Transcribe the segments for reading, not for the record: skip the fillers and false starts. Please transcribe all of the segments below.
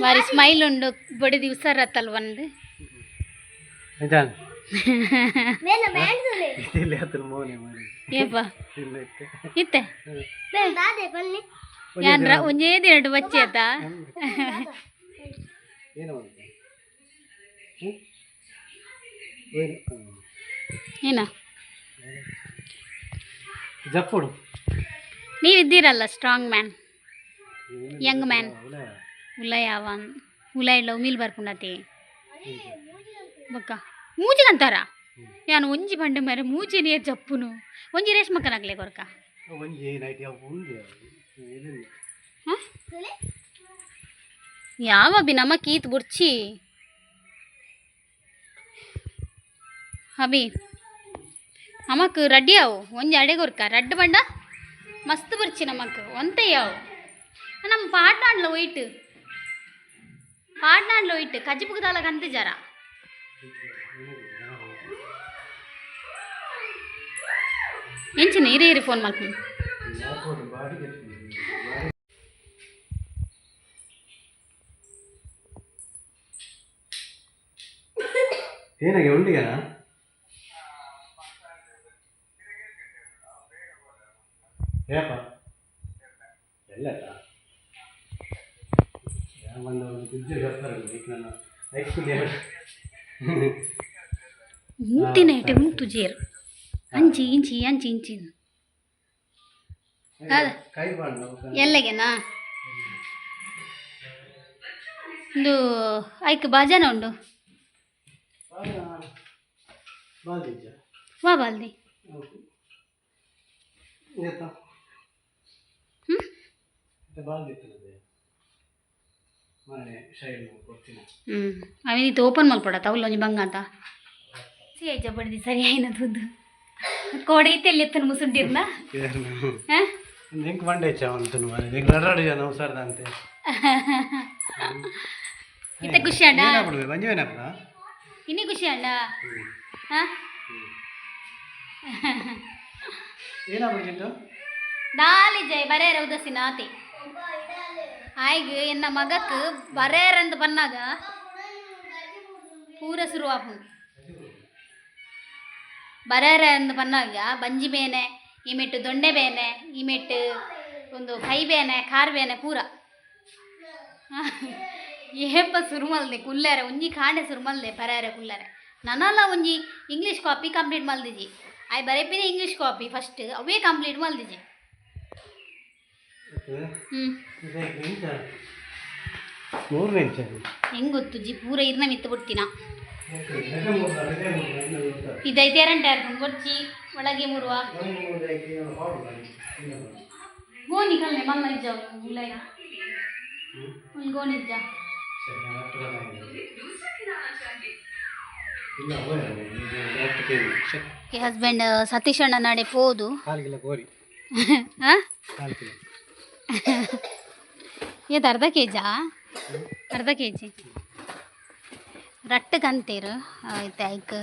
ಬಾರಿ ಸ್ಮೈಲ್ ಉಂಡು ಬೊಡೆ ದಿವಸ ರತ್ತಲ್ ಒಂದು. ನಿಜಾನ್ ಇಲ್ಲಿ ಹತ್ರ ಮೋನೆ ಮಾಡಿ. ಏಪ? ಇಲ್ಲ ಇತ್ತೆ. ಇತ್ತೆ ಯಾನ್ರ ಒಂಜೇ ದಿನಡು ಬಚ್ಚಿ ಆತ. ಏನು ಅಂತ ಹ್ಞೂ ಏನು? ಏನ? ಜಪ್ಪುಡು. ನೀವಿದ್ದೀರಲ್ಲ, ಸ್ಟ್ರಾಂಗ್ ಮ್ಯಾನ್, ಯಂಗ್ ಮ್ಯಾನ್. ಉಲ್ಲ ಯಾವ ಉಲ ಇಲ್ಲ ಉಮಿಲ್ ಬರ್ಪುಂಡತಿ ಬೊಕ್ಕ ಮೂಜಿಗಂತಾರ ಯಾನ್ ಒಂಜಿ ಬಂಡೆ ಮರೆ ಮೂಜಿ ನೀರು ಜಪ್ಪುನು ಒಂಜಿ ರೇಷ್ಮಕ್ಕನಾಗ್ಲೆ ಕೊರ್ಕ. ಒಂಜಿ ನೈಟ್ ಯಾವ ಉಂದು ಇದನ್ನ. ಹಾಂ, ಯಾವ ಬಿ ನಮ್ಮ ಕೀತ್ ಬುರ್ಚಿ ಅಭಿ ನಮಕ್ ರೆಡಿ ಅವು ಒಂಜಿ ಅಡೆ ಕೊರ್ಕ ರಡ್ಡ್ ಬಂಡ ಮಸ್ತ್ ಬುರ್ಚಿ ನಮಕ್ ಒಂತೆ ಯಾವು ನಮ್ಮ ಪಾಟ್ನಾಡ್ಲ ಒಯ್ಟ್ ಪಾಟ್ನಾಡ್ಲ ಒಯ್ಟ್ ಕಜಿಪುಗದಾಲ ಕಂತು ಜರ. ಎಂಚಿನ ಇರಿ ಇರಿ ಫೋನ್ ಮಲ್ಪು. ಏನಾಗೆ ಉಂಡಿಗೆನಾ ಏಪ ಎಲ್ಲ ಒಂದು ಒಂದು ಗುಜ್ಜೆ ಬರ್ತಾರೆ ನನ್ನ ನೆಕ್ಸ್ಟ್. ಮೂತಿನ ಇಟ್ಟೆ ಉಂತು ಜೇರು ಅಂಚಿ ಇಂಚಿ ಅಂಚಿ ಇಂಚಿ. ಕೈ ಬಾಂಡ್. ಎಲ್ಲಗೆನಾ ಒಂದು ಐಕ್ ಬಾಜಾನ ಉಂಡು. ಬಾಲ್ದಿಜ್ಜ. ವಾ ಬಾಲ್ದಿ? ಏತ? ಹ್ಞೂ. ಬಾಲ್ದಿತ್ತದೆ ಮನೆ ಶೈಲ್ ಕೊಡ್ತೀನಿ. ಹ್ಞೂ, ಅವೇನಿತ್ತು ಓಪನ್ ಮಲ್ಪಡ ತೌಲ್ ಒಂಜಿ ಬಂಗ ಅಂತ ಸಿ ಐಜ ಬಡ್ದಿ ಸರಿ ಆಯ್ನ ದುಡ್ಡು ಕೋಡೆ ಇತ್ತೆ ಎಲ್ಲಿ ಎತ್ತನ ಮುಸುಂಡಿರ್ನ ಹಾಂ. ಎಂಕ್ ಬಂಡೆ ಹೆಚ್ಚ ಅಂತು ಮಾರೆ ಎಂಕ್ ರಡ ಜನ ಹುಷಾರ್ದಂತೆ. ಇತ್ತ ಖುಷಿ ಅಣ್ಣ. ಏನಾಗ್ಬಿಡ್ವೆ ಬಂಜಿವೇನಪ್ಪ? ಇನ್ನಿ ಖುಷಿ ಅಣ್ಣ ಹಾಂ. ಏನಾಗ್ಬಿಟ್ಟಿತ್ತು? ದಾಲಿ ಜೈ ಬರೇರ ಉದಸಿನ ಆತಿ ಆಯ್ಗ್ ಎನ್ನ ಮಗಕ್ ಬರೇರಂತ ಬನ್ನಾಗ ಪೂರ ಶುರು ಆಪುಂಡು. ಬರೇರ ಅಂದ್ ಪನ್ನಾಗ ಬಂಜಿ ಬೇನೆ, ಈ ಮೆಟ್ಟು ದೊಂಡೆ ಬೇನೆ, ಈ ಮೆಟ್ಟು ಒಂದು ಕೈ ಬೇನೆ, ಕಾರ್ ಬೇನೆ ಪೂರ. ಏಪ ಸುರು ಮಲ್ದೆ ಕುಲ್ಲೆರೆ ಒಂಜಿ ಕಾಂಡೆ ಸುರು ಮಲ್ದೆ ಪರೇರೆ ಕುಲ್ಲೆರೆ ನನಲ ಒಂಜಿ ಇಂಗ್ಲೀಷ್ ಕಾಪಿ ಕಂಪ್ಲೀಟ್ ಮಲ್ದಿಜಿ. ಆಯ್ ಬರೆಪಿನ ಇಂಗ್ಲೀಷ್ ಕಾಪಿ ಫಸ್ಟ್ ಅವೇ ಕಂಪ್ಲೀಟ್ ಮಲ್ದಿಜಿ. ಹ್ಞೂ. ಮೂರನೇ ಇಂಚ. ಹೆಂಗ್ ಗೊತ್ತು ಜಿ ಪೂರ ಇರ್ನ ಮಿತ್ತು ಬಿಡ್ತೀನ ಇದೈತೆ ಎರಂಟೆ ಗೊಚ್ಚಿ ಒಳಗೆ ಮುರುವ ಗೋನಿ ಕಲ್ನೆ ಮಲ್ಲ ಇಜ್ಜ ಉಲೈ ಗೋನಿ ಇಜ್ಜ. ಹಸ್ಬೆಂಡ್ ಸತೀಶ್ ಅಣ್ಣ ನಡೆ ಪೋದು. ಕಾಲು ಕಿಲೋ ಕೋರಿ. ಹಾಂ. ಕಾಲು ಕಿಲೋ. ಇದು ಅರ್ಧ ಕೆ ಜಾ? ಅರ್ಧ ಕೆ ಜಿ ರಟ್ಟು ಕಂತೇರು ಐತೆ. ಐಕ್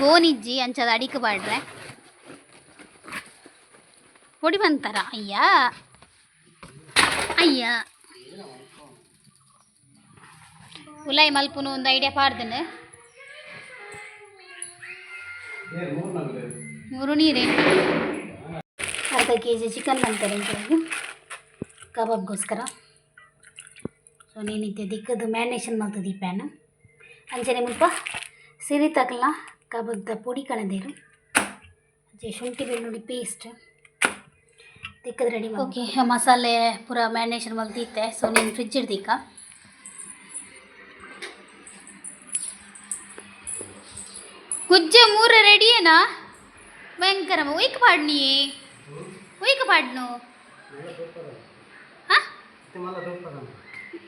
ಗೋನಿಜ್ಜಿ ಅಂಚದ ಅಡಿಕ್ ಪಾಡ್ರೆ ಪೊಡಿ ಬಂತಾರ. ಅಯ್ಯ ಅಯ್ಯ, ಉಲಾಯಿ ಮಲ್ಪುನು ಒಂದು ಐಡಿಯಾ ಪಾಡ್ದನು. ಮೂರು ನೀರೇ. ಅರ್ಧ ಕೆ ಜಿ ಚಿಕನ್ ಬಂತಾರೆ ಕಬಾಬ್ಗೋಸ್ಕರ. ಸೊ నేనైతే ದಿಕ್ಕದು ಮ್ಯಾರಿನೇಷನ್ ಮಲ್ತದ ಈ ಪ್ಯಾನ್ ಅಂಚನೆ ಮುಲ್ಪ ಸಿರಿ ತಕಲ್ನ ಕಬಾಬ್ದ ಪೊಡಿ ಕಣದೇರು ಅಂಚೆ ಶುಂಠಿ ಬೆಳ್ಳುಳ್ಳಿ ಪೇಸ್ಟ್ ತಿಕ್ಕದ ರೆಡಿ. ಓಕೆ, ಮಸಾಲೆ ಪೂರ ಮ್ಯಾರಿನೇಷನ್ ಮಲ್ತಿತ್ತೆ. ಸೊ నేను ಫ್ರಿಜ್ ಇಡ್ದೀಕ. ಗುಜ್ಜೆ ಮೂರ ರೆಡಿಯೇನಾ? ಭಯಂಕರ ಒಯ್ಕ್ ಪಾಡ್ನಿ, ಒಯ್ಕ್ ಪಾಡ್ನು. ಹಾಂ,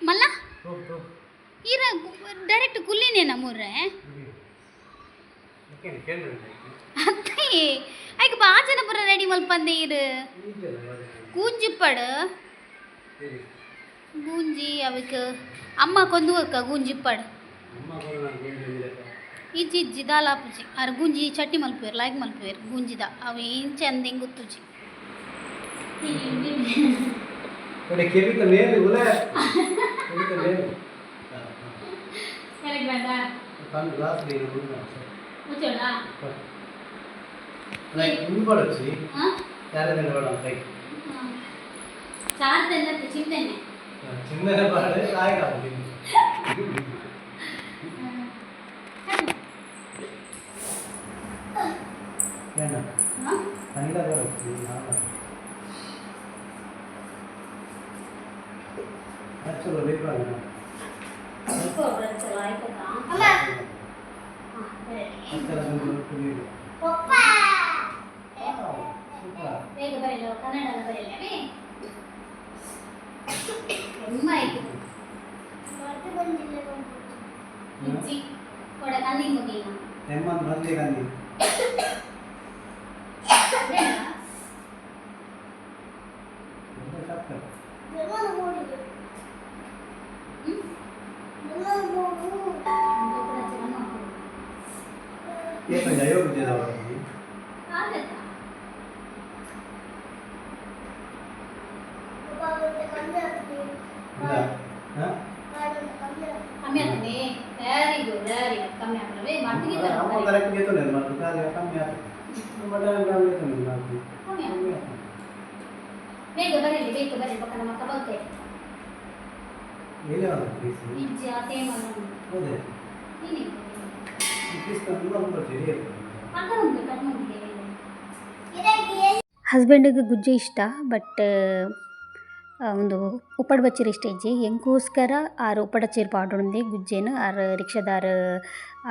ಮಲ್ಲ ಈರ ಡೈರೆಕ್ಟ್ ಕುಲ್ಲಿನೇನ ಮೂರ್ರೆ ಅತ್ತೆ. ಐಕ್ ಬಾಜನ ಪೂರ ರೆಡಿ ಮಲ್ಪಂದೆ ಇರು ಗೂಂಜಿಪ್ಪಡು ಗೂಂಜಿ ಅವಕ್ಕೆ ಅಮ್ಮ ಕೊಂದು ಅಕ್ಕ ಗೂಂಜಿಪ್ಪಡು ಇಜ್ಜಿ ಇಜ್ಜಿ ದಾಲ ಆಪುಜಿ. ಆರ್ ಗೂಂಜಿ ಚಟ್ನಿ ಮಲ್ಪುವೆರ್, ಲಾಯ್ಕ್ ಮಲ್ಪುವೆರ್ ಗೂಂಜಿದ. ಅವು ಇಂಚೆ ಅಂದ ಹೆಂಗೆ ಗೊತ್ತುಜಿ. ಕೆರಿತ ಮೇಲೆ ಉಲ ಕೆರಿತ ಮೇಲೆ. ಬೇಡ. ಗ್ಲಾಸ್. ಮುಚ್ಚೋಣ. ಇಂದು ಪಡೊಚ್ಚಿ. ಹಾಂ. ಯಾರೆಲ್ಲ ಬೇಡ ಲೈಕ್. ಚಾರ್ ತೆನ್ನ, ಚಿಂತೆನೆ. ಚಿನ್ನನೆ ಪಾಡು ಲಾಯಕ. ಏನ? ಹಾಂ. ಕನ್ನಡ ಬರುತ್ತೆ. ಚಲೋ ಬೇಕು. ಚಲೋ ಆಯ್ತಾ? ಸೂಪರ್. ಬೇಗ ಬರಲ್ಲ, ಕನ್ನಡ ಬರಲ್ಲ. ಎಮ್ಮ ಆಯ್ತು. ಇಜ್ಜಿ ಕೊಡ ಕಂದಿ ಮುಗಿನ. ಎಮ್ಮನ್ ಬಂದೆ ಕಂದಿ. ಬೇಡ. ಸಕ್ಕರೆ. ಹ್ಮ್? ಏಪಂಜ ಅಯೋಗ್ಯ. ಆಗತ್ತಾ? ಇಲ್ಲ ಹಾಂ. ಕಮ್ಮಿ ಆಗ್ತದೆ. Very good, very good. ಕಮ್ಮಿ ಆಗ್ತದೆ ಮಟ್ಟಿಗೆ. ಅಮ್ಮ ಕರೆಕ್ಟ್ ಗೆತ್ತುಂಡೆ ಮತ್ತು ಕಾರ್ಯ ಕಮ್ಮಿ ಆಗ್ತದೆ. ಬಟ್ ಕಮ್ಮಿ ಆಗ್ತದೆ. ಕಮ್ಮಿ ಆಗ್ತದೆ. ಬೇಗ ಬರಲಿ, ಬೇಗ ಬರಲಿ. ಪಕ್ಕ ನಮ್ಮ ಕಬಲ್ತೆ. ಎಲ್ಲಿ ಪೀಸ್? ಇಜ್ಜಿ ಆ ಸೇಮ್. ಹೌದೇ? ನೀನೆ. ಪೀಸ್ ತುಂಬ ಬರ್ತೀರಿ. ಅಕ್ಕ ಉಂಟು, ಕಟ್ ಉಂಟು. ಹಸ್ಬೆಂಡಿಗೆ ಗುಜ್ಜೆ ಇಷ್ಟ, ಬಟ್ ಒಂದು ಉಪ್ಪಡ್ ಬಚ್ಚಿರ ಇಷ್ಟ ಇಜ್ಜಿ. ಎಂಕೋಸ್ಕರ ಆರು ಉಪ್ಪಡಚ್ಚೀರ್ ಪಾಡೊಂದೆ ಗುಜ್ಜೆನು. ಆರ್ ರಿಕ್ಷಾದಾರ್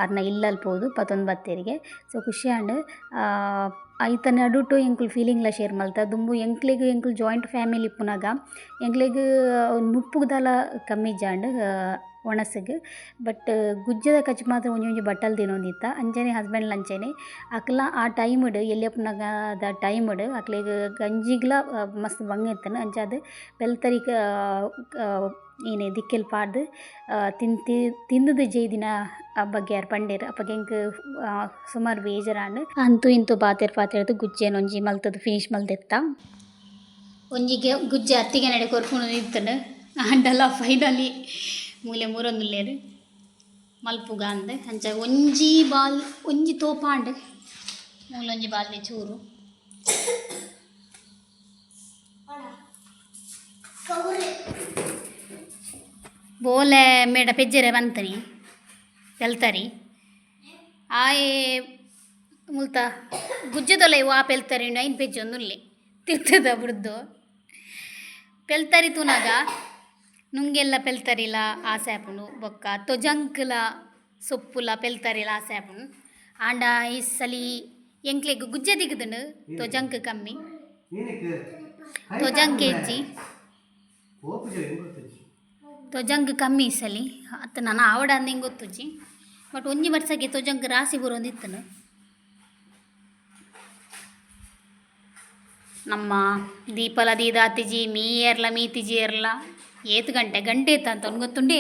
ಆರ್ನ ಇಲ್ಲಲ್ ಪೋದು ಪತೊಂದು ಬತ್ತೆರಿಗೆ. ಸೊ ಖುಷಿ ಆಂಡ್. ಐತ ನಡುಟು ಎಂಕುಲು ಫೀಲಿಂಗ್ಲ ಶೇರ್ ಮಲ್ತ. ದುಂಬು ಎಂಕ್ಲೆಗ್ ಎಂಕುಲು ಜಾಯಿಂಟ್ ಫ್ಯಾಮಿಲಿ ಇಪ್ಪುನಗ ಎಂಕ್ಲೆಗ್ ನುಪ್ಪುಗ್ ದಾಲ ಕಮ್ಮಿ ಇಜ್ಜಾಂಡ್ ಒಣಸುಗ್. ಬಟ್ ಗುಜ್ಜೆದ ಕಜ್ಜಿ ಮಾತ್ರ ಒಂಜಿ ಒಂಜಿ ಬಟ್ಟಲ್ ತಿನೊಂದಿತ್ತ. ಅಂಚನೆ ಹಸ್ಬೆಂಡ್ಲ ಅಂಚನೆ. ಅಕ್ಲ ಆ ಟೈಮ್ಡ್ ಎಲ್ಯಪ್ಪುನಗದ ಟೈಮ್ಡ್ ಅಕ್ಲೆಗ್ ಗಂಜಿಗ್ಲ ಮಸ್ತ್ ಬಂಗ ಇತ್ತುಂಡು. ಅಂಚಾದ್ ಪೆಲ್ತರಿಕ ಏನೆ ದಿಕ್ಕೆಲ್ ಪಾಡ್ದ್ ತಿಂತಿ ತಿಂದುದು ಜೈದಿನ ಬಗ್ಗೆ ಆರ್ ಪಂಡೆರ್. ಅಪಗ ಎಂಕ್ ಸುಮಾರು ಬೇಜಾರಾಂಡ್. ಅಂತೂ ಇಂತೂ ಪಾತೆರ್ ಪಾತೆರ್ದ್ ಗುಜ್ಜೆನ್ ಒಂಜಿ ಮಲ್ತುದು ಫಿನಿಶ್ ಮಲ್ದೆತ್ತ. ಒಂಜಿಗೆ ಗುಜ್ಜೆ ಅತ್ತಿಗೆ ನಡೆ ಕೊರ್ಪುನು ಇತ್ತುಂಡು. ಆಂಡಲ ಫೈನಲಿ ಮೂಲೆ ಮೂರೊಂದುಲ್ಲೆರ್ ಮಲ್ಪುಗ ಅಂದ್. ಅಂಚ ಒಂಜಿ ಬಾಲ್ ಒಂಜಿ ತೋಪಾಂಡ್, ಮೂಲೊಂಜಿ ಬಾಲ್ದೆ ಚೂರು. ಬೋಲೆ ಮೇಡ ಪೆಜ್ಜೆರೆ ಬಂತನಿ ಪೆಲ್ತರಿ ಆಯೆ ಮುಲ್ತ ಗುಜ್ಜೆದೊಲ ವಾ ಪೆಲ್ತರಿ ಐನ್ ಪೆಜ್ಜೊಂದುಲ್ಲೆ ತಿರ್ತದ ಬುಡ್ದು. ಪೆಲ್ತರಿ ತೂನಗ ನುಂಗೆಲ್ಲ ಪೆಲ್ತರಿಲ ಆಸೆ ಆಪುಂಡು. ಬೊಕ್ಕ ತೊಜಂಕ್ಲ ಸೊಪ್ಪುಲ ಪೆಲ್ತರಿಲ ಆಸೆ ಆಪುಂಡು. ಆಂಡ ಈ ಸಲಿ ಎಂಕ್ಲೆಗ್ ಗುಜ್ಜೆ ದಿಗದುಂಡು, ತೊಜಂಕ್ ಕಮ್ಮಿ. ತೊಜಂಕ್ ಇಜ್ಜಿ. ತೊಜಂಕ್ ಕಮ್ಮಿ ಈ ಸಲಿ. ಅತ್ತ ನಾನು ಆವಡ ಅಂದ್ ಹೆಂಗೆ ಗೊತ್ತುಜ್ಜಿ, ಬಟ್ ಒಂಜಿ ವರ್ಷಕ್ಕೆ ತೊಜಂಕ್ ರಾಸಿ ಬರೋಂದಿತ್ತನು. ನಮ್ಮ ದೀಪಲ ದೀದಾತಿಜಿ, ಮೀ ಏರ್ಲ ಮೀತಿಜಿ ಏರ್ಲ. ಏತ್ ಗಂಟೆ ಗಂಟೆ ಇತ್ತ ಅಂತ ಅವ್ನು ಗೊತ್ತುಂಡೆ.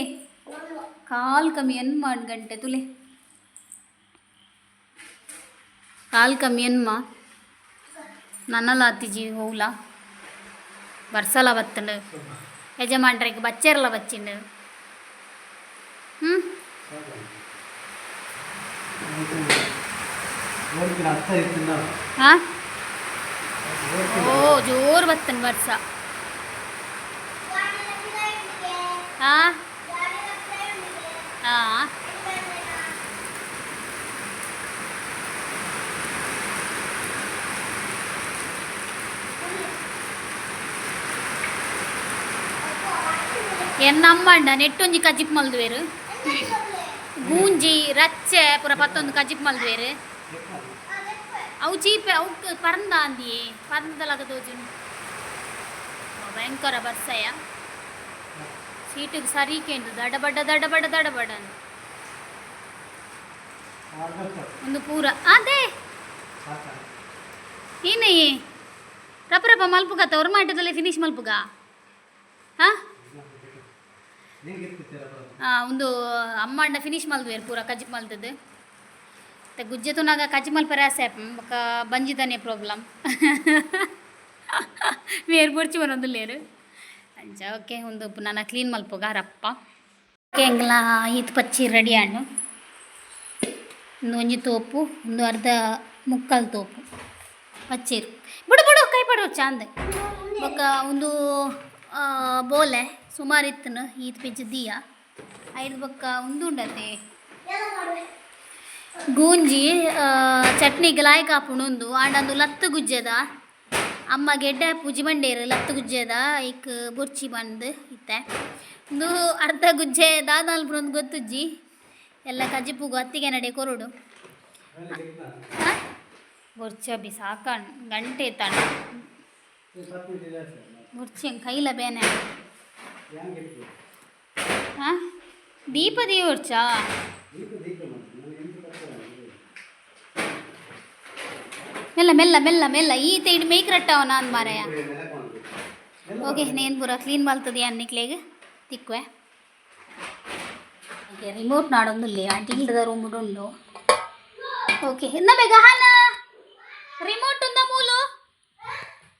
ಕಾಲು ಕಮ್ಮಿ ಎನ್ಮ ಗಂಟೆ ತುಲೆ. ಕಾಲು ಕಮ್ಮಿ ಎನ್ಮ ನನ್ನಲ ಆತಿಜಿ. ಹೋಗ್ಲ ಬರ್ಸಲ ಬತ್ತಂಡು. ಯಜಮಾನ್ರಿಗೆ ಬಚ್ಚೆರ್ಲ ಬಚ್ಚಿಂಡು. ಹ್ಞೂ. ಹಾಂ, ಓ ಜೋರು ಬತ್ತನ್ ಬರ್ಸ. ಹಾಂ ಹಾಂ. ಎನ್ನಮ್ಮಂಡ ನೆಟ್ಟೊಂಜಿ ಕಜಿಪ್ ಮಲ್ದುವೆರು. ಗೂಂಜಿ ರಚ್ಚೆ ಪೂರ ಪತ್ತೊಂದು ಕಜಿಪ್ ಮಲ್ದುವೆರು. ಅವು ಚೀಪೆ ಅವು ಪರಂದ ಅಂದಿಯೇ ಪರಂದಲಾಗ ತೋಜುನು. ಭಯಂಕರ ಬರ್ಸಯ. ಸೀಟಿಗೆ ಸರಿ ಕೇಂಡು ದಡಬಡ ದಡಬಡ ದಡಬಡ ಅಂದ್. ಒಂದು ಪೂರ ಅದೇ ಏನೇ ರಪ್ಪ ರಪ್ಪ ಮಲ್ಪುಗ ತವರು ಮಾಟದಲ್ಲಿ ಫಿನಿಶ್ ಮಲ್ಪುಗ. ಹಾಂ, ಒಂದು ಅಮ್ಮಂಡ ಫಿನಿಶ್ ಮಲ್ದುವೆರ್ ಪೂರ ಕಜಿಪ್ ಮಲ್ತದ್ದು. ಮತ್ತೆ ಗುಜ್ಜೆ ತುನಾಗ ಕಜ್ಜಿ ಮಲ್ಪರೆ ಆಸೆ, ಬೊಕ್ಕ ಬಂಜಿದಾನೆ ಪ್ರಾಬ್ಲಮ್. ಬೇರೆ ಬೊರ್ಚಿ ಬರೋದಿಲ್ಲೇರು. ಅಂಚ ಓಕೆ, ಒಂದು ನನ್ನ ಕ್ಲೀನ್ ಮಲ್ಪುಗ ರಪ್ಪ. ಎಂಗ್ಲ ಈತ್ ಪಚ್ಚಿ ರೆಡಿ ಆಂಡ್. ಉಂದು ಒಂಜಿ ತೋಪು, ಉಂದು ಅರ್ಧ ಮುಕ್ಕಾಲು ತೋಪು ಪಚ್ಚೀರು. ಬುಡು ಬುಡು, ಕೈ ಪಡು ಚಾಂದ್. ಬೊಕ್ಕ ಉಂದು ಬೋಲೆ ಸುಮಾರು ಇತ್ತನು, ಈತ್ ಪೆಜ್ಜ ದಿಯ. ಐದು ಬೊಕ್ಕ ಉಂದು ಉಂಡತೆ ಗೂಂಜಿ, ಚಟ್ನಿಗ್ ಲಾಯ್ಕ್ ಆಪುಂಡು ಉಂದು. ಆಂಡ ಉಂದು ಲತ್ತು ಗುಜ್ಜೆದ. ಅಮ್ಮ ಗೆಡ್ಡೆ ಪೂಜಿ ಬಂಡೇರು ಲತ್ತು ಗುಜ್ಜೆದ ಇಕ್ ಬೊರ್ಚಿ ಬಂದು ಇತ್ತೆ. ಉಂದು ಅರ್ಧ ಗುಜ್ಜೆ ದಾದಾಲ್ಪುನ ಒಂದು ಗೊತ್ತುಜ್ಜಿ. ಎಲ್ಲ ಕಜಿಪುಗು ಅತ್ತಿಗೆ ನಡೆ ಕೊರಡು. ಬೊರ್ಚಿ ಅಬ್ಬಿ ಸಾಕಣ್ ಗಂಟೆ ತಾಣ. ಬೊರ್ಚಿ ಹಂಗೆ ಕೈಲ ಬೇನೆ. ಹಾಂ, ದೀಪ ದೀವರ್ಚಾ? ಮೆಲ್ಲ ಮೆಲ್ಲ ಮೆಲ್ಲ ಮೆಲ್ಲ, ಈತ ಇಡ್ ಮೇಕ್ ರಟ್ಟವನ ಅಂದ್ ಮಾರಾಯ. ಓಕೆ, ನೇನು ಪೂರ ಕ್ಲೀನ್ ಮಲ್ತದೆ ಅನ್ನಿಕ್ಲೆಗ್ ತಿಕ್ವೆ. ಓಕೆ, ರಿಮೋಟ್ ನಾಡೊಂದುಲ್ಲೆ, ಆಂಟಿ ಇಲ್ದ ರೂಮ್ ಉಂಡು. ಓಕೆ, ಇನ್ನ ಬೇಗ ಹಾನ ರಿಮೋಟ್ ಉಂದ ಮೂಲು,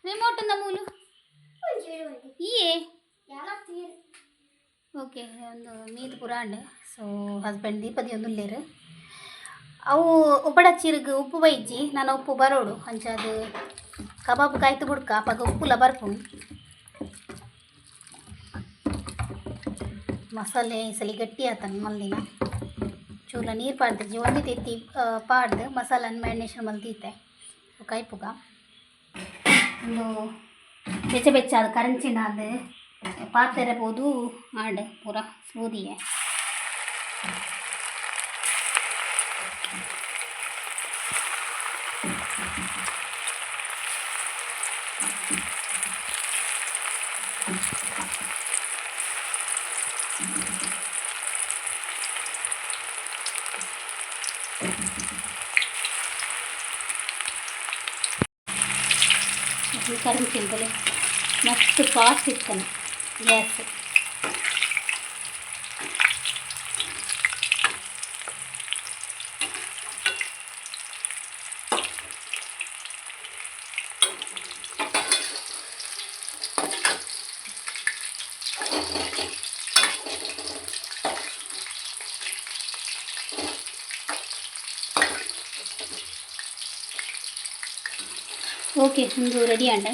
ರಿಮೋಟ್ ಉಂದ ಮೂಲು ಈಯೇ. ಓಕೆ, ಒಂದು ಮೀದ್ ಪೂರ ಅಂಡ್. ಸೊ ಹಸ್ಬೆಂಡ್ ದೀಪದಿ ಒಂದು ಅವು ಉಪ್ಪಡ ಚೀರ್ಗ್ ಉಪ್ಪು ಬೈಜಿ, ನಾನು ಉಪ್ಪು ಬರೋಡು. ಅಂಚಾದ ಕಬಾಬ್ ಕಾಯ್ತು ಬುಡ್ಕ ಅಪಗ ಉಪ್ಪುಲ ಬರ್ಪುಂಡು. ಮಸಾಲೆ ಸಲಿ ಗಟ್ಟಿ ಆತನ ಮಲ್ದಿನ. ಚೂಲ ನೀರು ಪಾಡ್ದು ಒಂದೇ ತೆತ್ತಿ ಪಾಡ್ದು ಮಸಾಲನ್ ಮ್ಯಾರಿನೇಷನ್ ಮಲ್ದಿತ್ತೆ. ಕಾಯ್ಪುಗ ಒಂದು ಬೆಚ್ಚ ಬೆಚ್ಚ ಅದು ಕರಂಚಿನ ಅದು ಪಾತೆರೆ ಪೋದು ಆಂಡ್ ಪೂರ ಸ್ಮೂದಿಯೇ. ಕರಂಚಿಂದಲೇ ಮಸ್ತ್ ಫಾಸ್ಟ್ ಇತ್ತಾನೆ ಗ್ಯಾಸ್. ಓಕೆ, ಒಂದು ರೆಡಿ ಆಂಡ.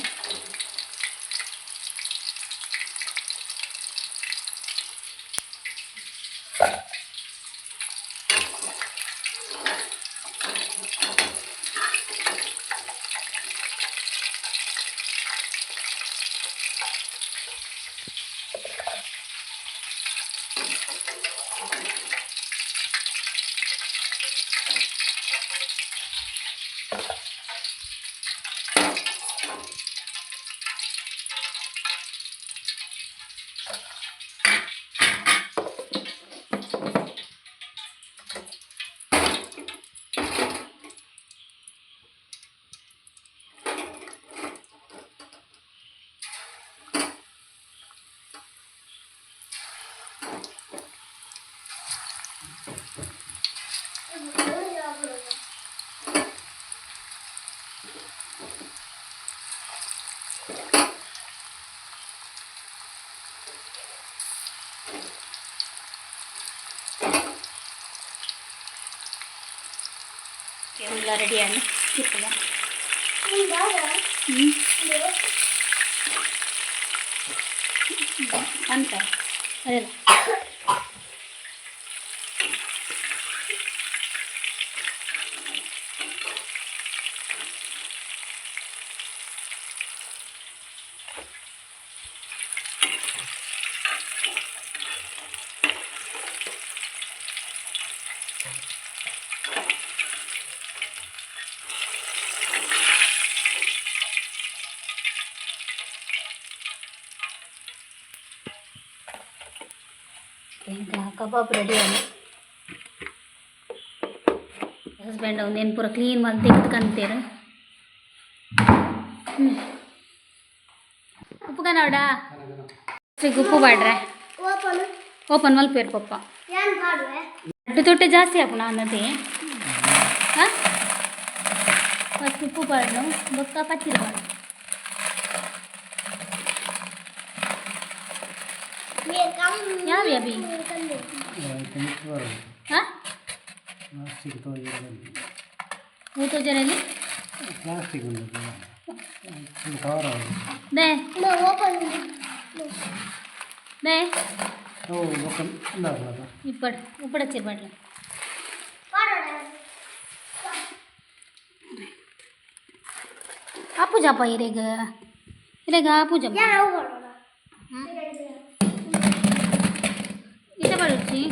ಎಲ್ಲ ರೆಡಿ ಆಂಡ್ ತಿಪ್ಪುಗ. ಹ್ಞೂ ಅಂತ ಅದೇ. ಕಬಾಬ್ ರೆಡಿ ಆಂಡ್. ಹಸ್ಬೆಂಡ್ ಒಂದೇನು ಪೂರ ಕ್ಲೀನ್ ಮಾಡಿ ತೆಗೆದು ಕಂತೇರು. ಉಪ್ಪು ಕನವಡ, ಉಪ್ಪು ಬಾಡ್ರೆ. ಓಪನ್ ಮಲ್ಪೇರು ಪಪ್ಪ. ಅಡ್ಡು ತೊಟ್ಟೆ ಜಾಸ್ತಿ ಆಪುಣ ಅನ್ನದೇ. ಹಾಂ, ಫಸ್ಟ್ ಉಪ್ಪು ಪಾಡ್ನು, ಬೊಕ್ಕ ಪಚ್ಚಿರಿ ಪಾಡು. ಯಾ ದಾವಿ ಅಭಿ. ಹಾಂ. ಪ್ಲಾಸ್ಟಿಕ್ ತೋಜರೆ. ಹೂ ತೋಜರಲ್ಲಿ. ಪ್ಲಾಸ್ಟಿಕ್ ಉಂಡು, ಕವರ್. ದೇ ದೇ. ಓ ಬೊಕ್ಕ ಇಂದಾಪುನದ. ಇಪ್ಪಡ್ ಉಪ್ಪಡಚ್ಚಿರ್ ಬಾಟ್ಲಿ. ಆಪುಜಾಪ ಇರೆಗ್ ಇರೆಗ್ ಆಪುಜ. ಇತ್ತೆ ಪಾಡೊಡ್ಚಿ.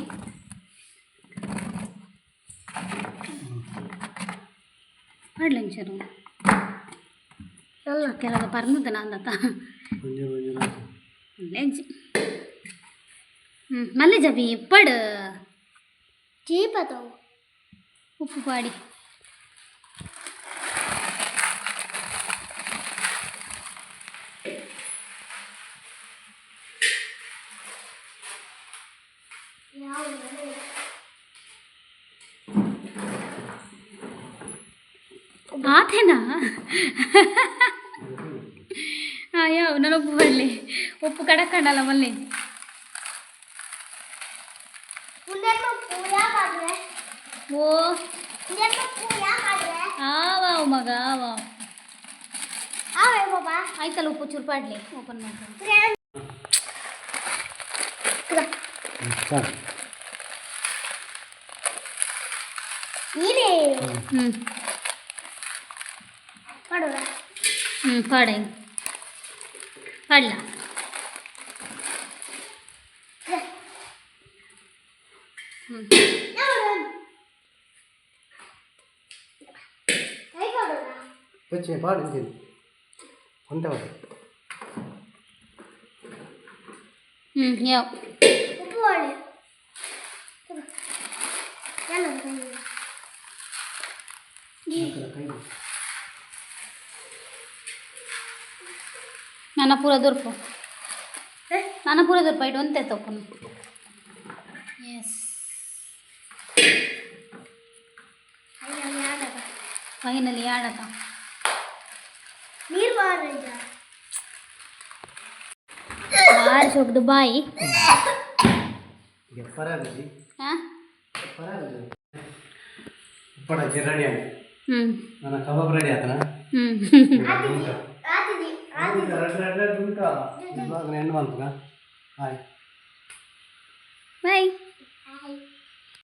ಪಾಡ್ಲೆ ಒಂಚೂರು ಕೆಲವು ಪರ್ನುದ ನಾಂದತ್ತ. ಒಂಜಿ ಒಂಜಿ. ಲೆಂಚಿ ಹ್ಞೂ ಮಲ್ಲೆ ಜಬಿ ಇಪ್ಪಡ್. ಚೀಪತವು. ಉಪ್ಪು ಪಾಡಿ. ಆತೇನಾ? ಹಾಂ, ಯಾವ ನಾನು ಉಪ್ಪು ಬರಲಿ, ಉಪ್ಪು ಕಡಕಂಡಲ್ಲ ಮಲ್ಲೆ. ಓ. ಆವಾವ್ ಮಗ, ಆವಾವ್. ಆಯ್ತಲ್ಲ, ಉಪ್ಪು ಚೂರು ಪಾಡ್ಲಿ, ಓಪನ್ ಮಾಡ್ತೀನಿ. ಸಾಕು. ಹ್ಞೂ. ಹ್ಞೂ, ಪಾಡ ಪಾಡ್ಲ. ಹ್ಞೂ. ಹೆಚ್ಚಿ ಪಾಡು ಇಂಚಿನ ಒಂತೆ ಪಾಡು. ಹ್ಞೂ, ಯಾವ. ಉಪ್ಪು ಒಳ್ಳೆ. ಕೈ. ನನ್ನ ಪೂರ ದೊರ್ಪು, ನನ್ನ ಪೂರ ದೊರ್ಪು. ಇಡು ಒಂತೆ ತಪ್ಪುನು. ಎಸ್. ಫೈನಲಿ ಆಡತ. ನೀರು ಬಾರ. ಬಾರಿ ಶೋಕ್ದು ಬಾಯಿ. ಪರಾಗಜಿ. ಹಾಂ. ಪರಾಗಜಿ ಉಪ್ಪಡ ರೆಡಿ ಆಯ್ತು. ಹ್ಞೂ. ನನ್ನ ಕಬಾಬ್ ರೆಡಿ ಆತನ. ಹ್ಞೂ. ರೆಡ್ ರೆಡ್ ರೆಡ್ ಉಂಟು. ಇವಾಗ ಎಂಡ್ ಮಾಡ್ತದ. ಬಾಯ್. ಬಾಯ್. ಬಾಯ್.